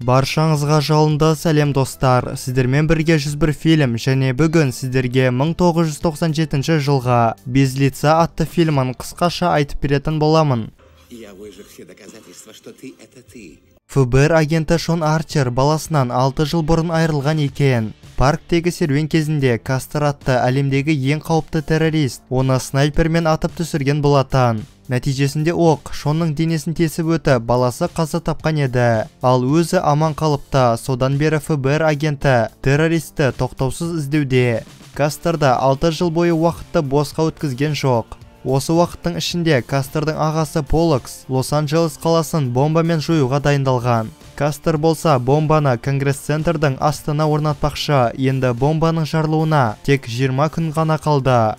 Баршаңызға жалынды сәлем, достар. Сіздермен бірге 101 фильм және бүгін сіздерге 1997 жылға «Без лица» атты фильмін қысқаша айтып беретін боламын. Я выжег все доказательства, что ты — это ты. ФБР агенті Шон Арчер баласынан 6 жыл бұрын айырылған екен. Парктегі серуен кезінде Кастер атты әлемдегі ең қауіпті террорист оны снайпермен атып түсірген болатын. Нәтижесінде оқ Шонның денесін тесіп өтіп, баласы қаза тапқан еді. Ал өзі аман қалыпты. Содан бері ФБР агенті террористті тоқтаусыз іздеуде. Кастер да 6 жыл бойы уақытты босқа өткізген жоқ. Осы уақыттың ішінде Кастердің ағасы Поллукс Лос-Анджелес қаласын бомбамен жоюға дайындалған. Кастер болса, бомбаны Конгресс-центрдің астына орнатпақшы. Енді бомбаның жарылуына тек 20 күн ғана қалды.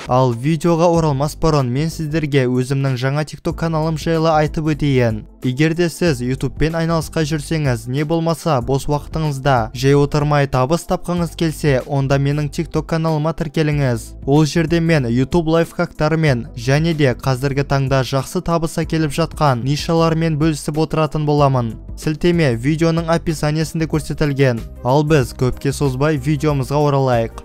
Ал видеоға оралмас бұрын мен сіздерге өзімнің жаңа TikTok каналым жайлы айтып өтейін. Егер де сіз YouTube'пен айналысқа жүрсеңіз, не болмаса бос уақытыңызда жай отырмай табыс тапқыңыз келсе, онда менің TikTok каналыма тіркеліңіз. Ол жерде мен YouTube лайфхактарымен және де қазіргі таңда жақсы табыс әкеліп жатқан нишалармен бөлісіп отыратын боламын. Сілтеме видеоның описаниесінде көрсетілген. Ал біз көпке созбай видеомызға оралайық.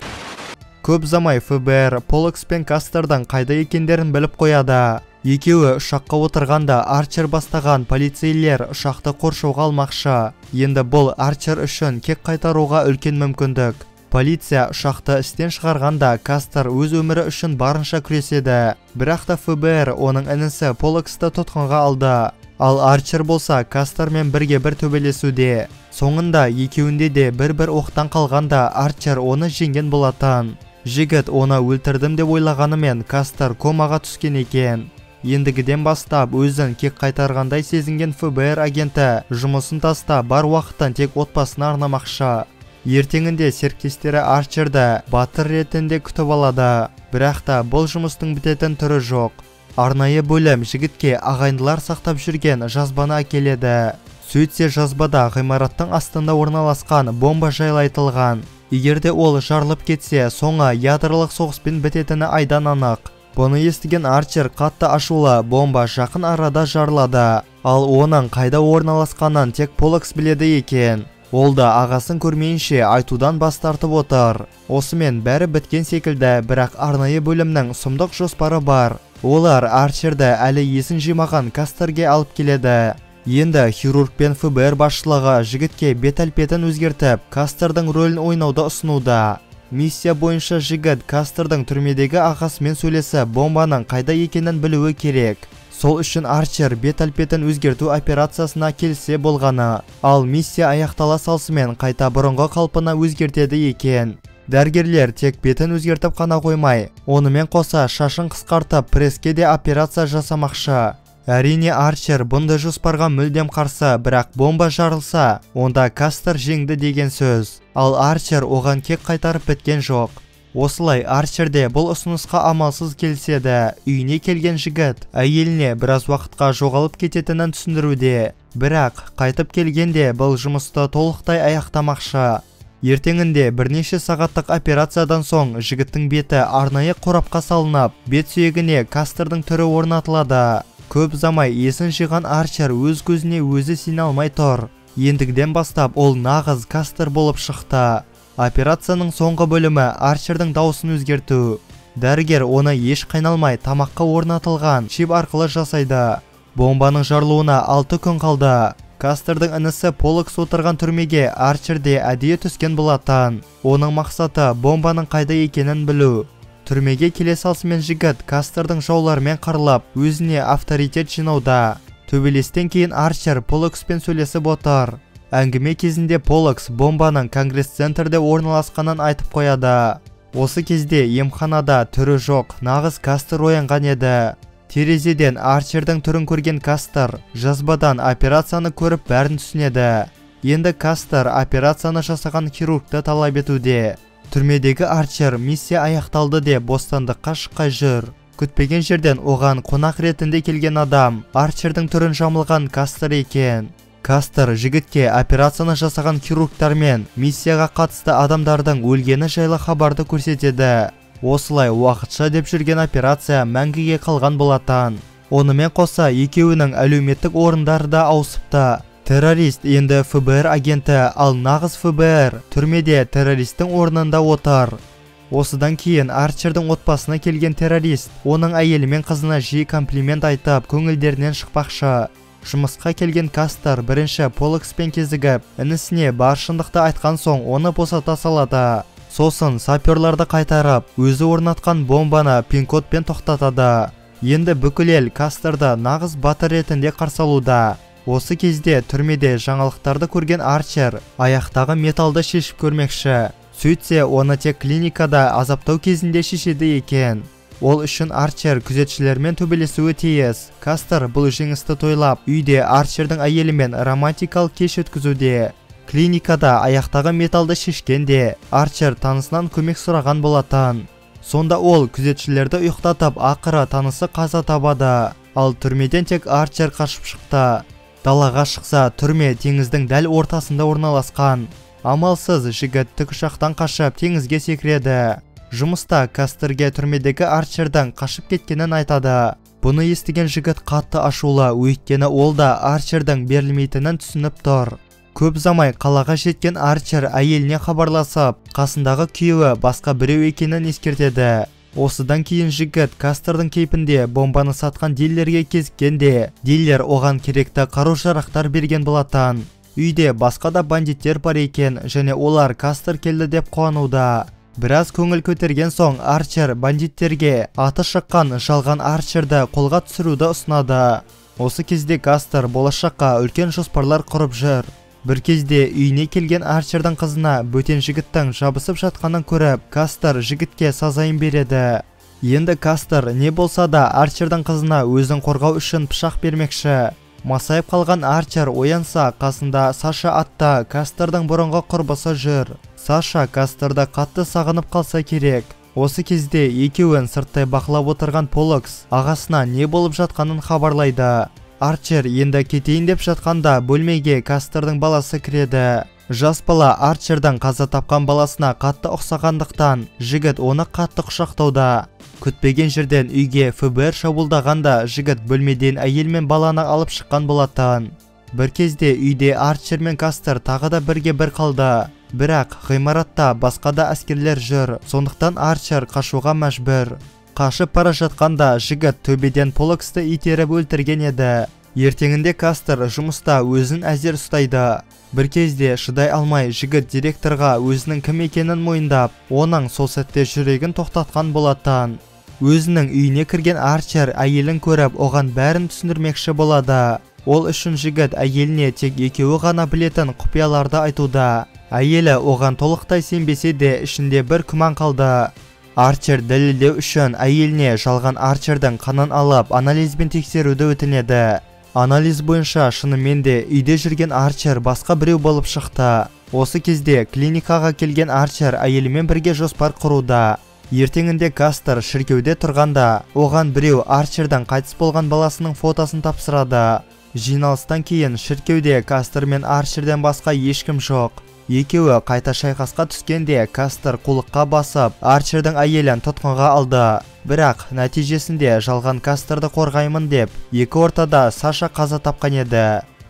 Көп ұзамай ФБР Поллукс пен Кастердің қайда екендерін біліп қояды. Екеуі ұшаққа отырғанда, Арчер бастаған полицейлер ұшақты қоршауға алмақшы. Енді бұл Арчер үшін кек қайтаруға үлкен мүмкіндік. Полиция ұшақты істен шығарғанда, Кастер өз өмірі үшін барынша күреседі. Бірақ та ФБР оның інісі Поллуксты тұтқынға алды. Ал Арчер болса, Кастермен бірге бір төбелесуде. Соңында екеуінде де бір-бір оқтан қалғанда, Арчер оны жеңген болатын. Жігіт оны өлтірдім деп ойлағанымен, Кастер комаға түскен екен. Ендігіден бастап өзін кек қайтарғандай сезінген ФБР агенті жұмысын тастап, бар уақытын тек отбасына арнамақшы. Ертеңінде серіктестері Арчерді батыр ретінде күтіп алады. Бірақ та бұл жұмыстың бітетін түрі жоқ. Арнайы бөлім жігітке ағайындылар сақтап жүрген жазбаны әкеледі. Сөйтсе, жазбада ғимараттың астында орналасқан бомба жайлы айтылған. Егер де ол жарылып кетсе, соңы ядролық соғыспен бітетіні айдан анық. Бұны естіген Арчер қатты ашулы, бомба жақын арада жарылады. Ал оның қайда орналасқанын тек Поллукс біледі екен. Ол да ағасын көрмейінше айтудан бас тартып отыр. Осымен бәрі біткен секілді, бірақ арнайы бөлімнің сұмдық жоспары бар. Олар Арчерді әлі есін жимаған Кастерге алып келеді. Енді хирург пен ФБР басшылығы жігітке бет әлпетін өзгертіп, Кастердің рөлін ойнауды ұсынуда. Миссия бойынша жігіт Кастердің түрмедегі ағасымен сөйлесіп, бомбаның қайда екенін білуі керек. Сол үшін Арчер бет әлпетін өзгерту операциясына келсе болғаны. Ал миссия аяқтала салысымен қайта бұрынғы қалпына өзгертеді екен. Дәрігерлер тек бетін өзгертіп қана қоймай, онымен қоса шашын қысқартып, пресске де операция жасамақшы. Әрине, Арчер бұндай жоспарға мүлдем қарсы, бірақ бомба жарылса, онда Кастер жеңді деген сөз. Ал Арчер оған кек қайтарып біткен жоқ. Осылай Арчер де бұл ұсынысқа амалсыз келіседі. Үйіне келген жігіт әйеліне біраз уақытқа жоғалып кететінін түсіндіруде. Бірақ қайтып келгенде бұл жұмысты толықтай аяқтамақшы. Ертеңінде бірнеше сағаттық операциядан соң жігіттің беті арнайы қорапқа салынып, бет сүйегіне Кастердің түрі орнатылады. Көп ұзамай есін жиған Арчер өз көзіне өзі сене алмай тұр. Ендігіден бастап ол нағыз Кастер болып шықты. Операцияның соңғы бөлімі — Арчердің дауысын өзгерту. Дәрігер оны еш қиналмай тамаққа орнатылған чип арқылы жасайды. Бомбаның жарылуына 6 күн қалды. Кастердің інісі Поллукс отырған түрмеге Арчер де әдейі түскен болатын. Оның мақсаты — бомбаның қайда екенін білу. Түрмеге келе салысымен жігіт Кастердің жауларымен қырылып, өзіне авторитет жинауда. Төбелестен кейін Арчер Поллукспен сөйлесіп отыр. Әңгіме кезінде Поллукс бомбаның Конгресс-центрде орналасқанын айтып қояды. Осы кезде емханада түрі жоқ нағыз Кастер оянған еді. Терезеден Арчердің түрін көрген Кастер жазбадан операцияны көріп, бәрін түсінеді. Енді Кастер операцияны жасаған хирургты талап етуде. Түрмедегі Арчер миссия аяқталды деп бостандыққа шыққай жүр. Күтпеген жерден оған қонақ ретінде келген адам Арчердің түрін жамылған Кастер екен. Кастер жігітке операцияны жасаған хирургтармен миссияға қатысты адамдардың өлгені жайлы хабарды көрсетеді. Осылай уақытша деп жүрген операция мәңгіге қалған болатын. Онымен қоса екеуінің әлеуметтік орындары да ауысыпты. Террорист енді ФБР агенті, ал нағыз ФБР түрмеде террористтің орнында отыр. Осыдан кейін Арчердің отбасына келген террорист оның әйелі мен қызына жиі комплимент айтып, көңілдерінен шықпақшы. Жұмысқа келген Кастер бірінші Поллукспен кезігіп, інісіне бар шындықты айтқан соң оны босата салады. Сосын саперларды қайтарып, өзі орнатқан бомбаны пин-кодпен тоқтатады. Енді бүкіл ел Кастерді нағыз батыр ретінде қарсы алуда. Осы кезде түрмеде жаңалықтарды көрген Арчер аяқтағы металды шешіп көрмекші. Сөйтсе, оны тек клиникада азаптау кезінде шешеді екен. Ол үшін Арчер күзетшілермен төбелесуі тиіс. Кастер бұл жеңісті тойлап, үйде Арчердің әйелімен романтикалық кеш өткізуде. Клиникада аяқтағы металды шешкенде Арчер танысынан көмек сұраған болатын. Сонда ол күзетшілерді ұйықтатып, ақыры танысы қаза табады. Ал түрмеден тек Арчер қашып шықты. Далаға шықса, түрме теңіздің дәл ортасында орналасқан. Амалсыз жігіт тікұшақтан қашып теңізге секіреді. Жұмыста Кастерге түрмедегі Арчердің қашып кеткенін айтады. Бұны естіген жігіт қатты ашулы, өйткені ол да Арчердің берілмейтінін түсініп тұр. Көп ұзамай қалаға жеткен Арчер әйеліне хабарласып, қасындағы күйеуі басқа біреу екенін ескертеді. Осыдан кейін жігіт Кастердің кейпінде бомбаны сатқан дилерге кезіккенде, дилер оған керекті қару-жарақтар берген болатын. Үйде басқа да бандиттер бар екен, және олар Кастер келді деп қуануда. Біраз көңіл көтерген соң Арчер бандиттерге аты шыққан жалған Арчерді қолға түсіруді ұсынады. Осы кезде Кастер болашаққа үлкен жоспарлар құрып жүр. Бір кезде үйіне келген Арчердің қызына бөтен жігіттің жабысып жатқанын көріп, Кастер жігітке сазайын береді. Енді Кастер не болса да Арчердің қызына өзін қорғау үшін пышақ бермекші. Масайып қалған Арчер оянса, қасында Саша атты Кастердің бұрынғы құрбысы жүр. Саша Кастерді қатты сағынып қалса керек. Осы кезде екеуін сырттай бақылап отырған Поллукс ағасына не болып жатқанын хабарлайды. Арчер енді кетейін деп жатқанда бөлмеге Кастердің баласы кіреді. Жас бала Арчердің қаза тапқан баласына қатты ұқсағандықтан жігіт оны қатты құшақтауда. Күтпеген жерден үйге ФБР шабуылдағанда жігіт бөлмеден әйел мен баланы алып шыққан болатын. Бір кезде үйде Арчер мен Кастер тағы да бірге бір қалды. Бірақ ғимаратта басқа да әскерлер жүр, сондықтан Арчер қашуға мәжбүр. Қашып бара жатқанда жігіт төбеден Поллуксты итеріп өлтірген еді. Ертеңінде Кастер жұмыста өзін әзер ұстайды. Бір кезде шыдай алмай жігіт директорға өзінің кім екенін мойындап, оның сол сәтте жүрегін тоқтатқан болатын. Өзінің үйіне кірген Арчер әйелін көріп, оған бәрін түсіндірмекші болады. Ол үшін жігіт әйеліне тек екеуі ғана білетін құпияларды айтуда. Әйелі оған толықтай сенбесе де ішінде бір күмән қалды. Арчер дәлелдеу үшін әйеліне жалған Арчердің қанын алып, анализбен тексеруді өтінеді. Анализ бойынша шынымен де үйде жүрген Арчер басқа біреу болып шықты. Осы кезде клиникаға келген Арчер әйелімен бірге жоспар құруда. Ертеңінде Кастер шіркеуде тұрғанда, оған біреу Арчердің қайтыс болған баласының фотосын тапсырады. Жиналыстан кейін шіркеуде Кастер мен Арчерден басқа ешкім жоқ. Екеуі қайта шайқасқа түскенде Кастер қулыққа басып, Арчердің әйелін тұтқынға алды. Бірақ нәтижесінде жалған Кастерді қорғаймын деп, екі ортада Саша қаза тапқан еді.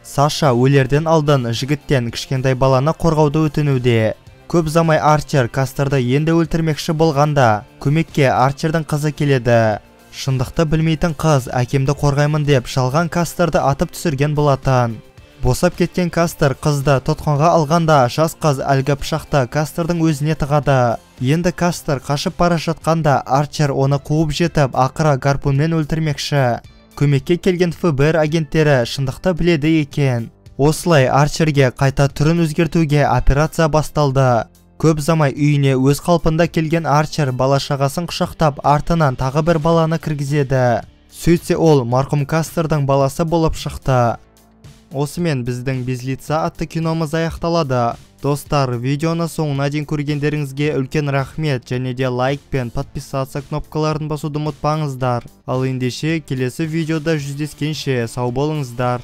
Саша өлерден алдын жігіттен кішкентай баланы қорғауды өтінуде. Көп ұзамай Арчер Кастерді енді өлтірмекші болғанда, көмекке Арчердің қызы келеді. Шындықты білмейтін қыз әкемді қорғаймын деп жалған Кастерді атып түсірген болатын. Босап кеткен Кастер қызды тұтқынға алғанда жас қыз әлгі пышақты Кастердің өзіне тығады. Енді Кастер қашып бара жатқанда Арчер оны қуып жетіп, ақыры гарпунмен өлтірмекші. Көмекке келген ФБР агенттері шындықты біледі екен. Осылай Арчерге қайта түрін өзгертуге операция басталды. Көп ұзамай үйіне өз қалпында келген Арчер бала-шағасын құшақтап, артынан тағы бір баланы кіргізеді. Сөйтсе ол марқұм Кастердің баласы болып шықты. Осымен біздің «Без лица» атты киномыз аяқталады. Достар, видеоны соңына дейін көргендеріңізге үлкен рахмет, және де лайк пен подписаться кнопкаларын басуды ұмытпаңыздар. Ал ендеше келесі видеода жүздескенше сау болыңыздар.